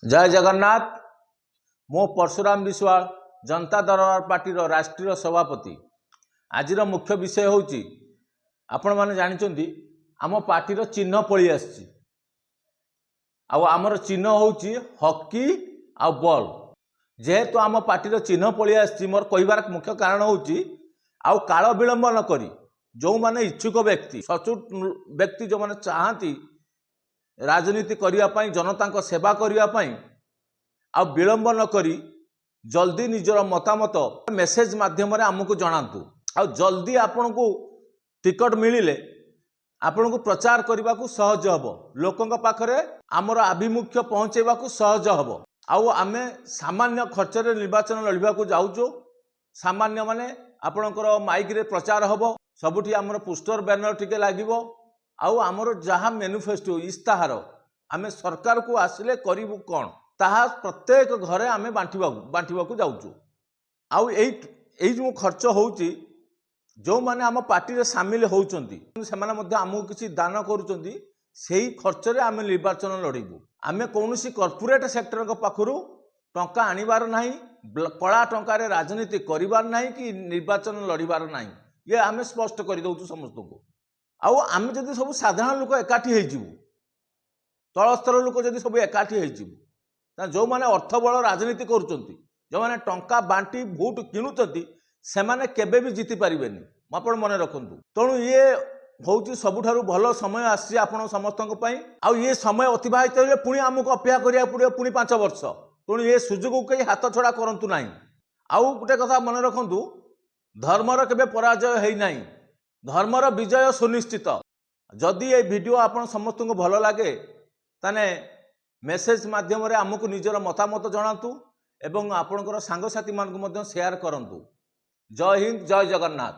ଜୟ ଜଗନ୍ନାଥ। ମୁଁ ପରଶୁରାମ ବିଶ୍ୱାଳ, ଜନତା ଦରବାର ପାର୍ଟିର ରାଷ୍ଟ୍ରୀୟ ସଭାପତି। ଆଜିର ମୁଖ୍ୟ ବିଷୟ ହେଉଛି, ଆପଣମାନେ ଜାଣିଛନ୍ତି, ଆମ ପାର୍ଟିର ଚିହ୍ନ ପଳେଇ ଆସିଛି। ଆଉ ଆମର ଚିହ୍ନ ହେଉଛି ହକି ଆଉ ବଲ୍। ଯେହେତୁ ଆମ ପାର୍ଟିର ଚିହ୍ନ ପଳେଇ ଆସିଛି, ମୋର କହିବାର ମୁଖ୍ୟ କାରଣ ହେଉଛି, ଆଉ କାଳ ବିଳମ୍ବ ନ କରି ଯେଉଁମାନେ ଇଚ୍ଛୁକ ବ୍ୟକ୍ତି, ସଚୋଟ ବ୍ୟକ୍ତି, ଯେଉଁମାନେ ଚାହାନ୍ତି ରାଜନୀତି କରିବା ପାଇଁ, ଜନତାଙ୍କ ସେବା କରିବା ପାଇଁ, ଆଉ ବିଳମ୍ବ ନ କରି ଜଲ୍ଦି ନିଜର ମତାମତ ମେସେଜ ମାଧ୍ୟମରେ ଆମକୁ ଜଣାନ୍ତୁ। ଆଉ ଜଲ୍ଦି ଆପଣଙ୍କୁ ଟିକଟ ମିଳିଲେ ଆପଣଙ୍କୁ ପ୍ରଚାର କରିବାକୁ ସହଜ ହେବ, ଲୋକଙ୍କ ପାଖରେ ଆମର ଆଭିମୁଖ୍ୟ ପହଞ୍ଚାଇବାକୁ ସହଜ ହେବ। ଆଉ ଆମେ ସାମାନ୍ୟ ଖର୍ଚ୍ଚରେ ନିର୍ବାଚନ ଲଢ଼ିବାକୁ ଯାଉଛୁ। ସାମାନ୍ୟ ମାନେ ଆପଣଙ୍କର ମାଇକରେ ପ୍ରଚାର ହେବ, ସବୁଠି ଆମର ପୋଷ୍ଟର ବ୍ୟାନର ଟିକେ ଲାଗିବ। ଆଉ ଆମର ଯାହା ମ୍ୟାନିଫେଷ୍ଟୋ, ଇସ୍ତାହାର, ଆମେ ସରକାରକୁ ଆସିଲେ କରିବୁ କ'ଣ, ତାହା ପ୍ରତ୍ୟେକ ଘରେ ଆମେ ବାଣ୍ଟିବାକୁ ଯାଉଛୁ। ଆଉ ଏଇ ଯେଉଁ ଖର୍ଚ୍ଚ ହେଉଛି, ଯେଉଁମାନେ ଆମ ପାର୍ଟିରେ ସାମିଲ ହେଉଛନ୍ତି, ସେମାନେ ମଧ୍ୟ ଆମକୁ କିଛି ଦାନ କରୁଛନ୍ତି। ସେଇ ଖର୍ଚ୍ଚରେ ଆମେ ନିର୍ବାଚନ ଲଢ଼ିବୁ। ଆମେ କୌଣସି କର୍ପୋରେଟ ସେକ୍ଟରଙ୍କ ପାଖରୁ ଟଙ୍କା ଆଣିବାର ନାହିଁ, କଳା ଟଙ୍କାରେ ରାଜନୀତି କରିବାର ନାହିଁ କି ନିର୍ବାଚନ ଲଢ଼ିବାର ନାହିଁ। ଇଏ ଆମେ ସ୍ପଷ୍ଟ କରିଦେଉଛୁ ସମସ୍ତଙ୍କୁ। ଆଉ ଆମେ ଯଦି ସବୁ ସାଧାରଣ ଲୋକ ଏକାଠି ହେଇଯିବୁ, ତଳ ସ୍ତର ଲୋକ ଯଦି ସବୁ ଏକାଠି ହେଇଯିବୁ, ତାହେଲେ ଯେଉଁମାନେ ଅର୍ଥବଳ ରାଜନୀତି କରୁଛନ୍ତି, ଯେଉଁମାନେ ଟଙ୍କା ବାଣ୍ଟି ଭୋଟ କିଣୁଛନ୍ତି, ସେମାନେ କେବେ ବି ଜିତି ପାରିବେନି, ଆପଣ ମନେ ରଖନ୍ତୁ। ତେଣୁ ଇଏ ହେଉଛି ସବୁଠାରୁ ଭଲ ସମୟ ଆସିଛି ଆପଣ ସମସ୍ତଙ୍କ ପାଇଁ। ଆଉ ଇଏ ସମୟ ଅତିବାହିତ ହେଲେ ପୁଣି ଆମକୁ ଅପେକ୍ଷା କରିବାକୁ ପଡ଼ିବ ପୁଣି 5 ବର୍ଷ। ତେଣୁ ଏ ସୁଯୋଗକୁ କେହି ହାତ ଛଡ଼ା କରନ୍ତୁ ନାହିଁ। ଆଉ ଗୋଟେ କଥା ମନେ ରଖନ୍ତୁ, ଧର୍ମର କେବେ ପରାଜୟ ହେଇନାହିଁ, ଧର୍ମର ବିଜୟ ସୁନିଶ୍ଚିତ। ଯଦି ଏ ଭିଡ଼ିଓ ଆପଣ ସମସ୍ତଙ୍କୁ ଭଲ ଲାଗେ, ତାହେଲେ ମେସେଜ ମାଧ୍ୟମରେ ଆମକୁ ନିଜର ମତାମତ ଜଣାନ୍ତୁ ଏବଂ ଆପଣଙ୍କର ସାଙ୍ଗସାଥିମାନଙ୍କୁ ମଧ୍ୟ ସେୟାର କରନ୍ତୁ। ଜୟ ହିନ୍ଦ, ଜୟ ଜଗନ୍ନାଥ।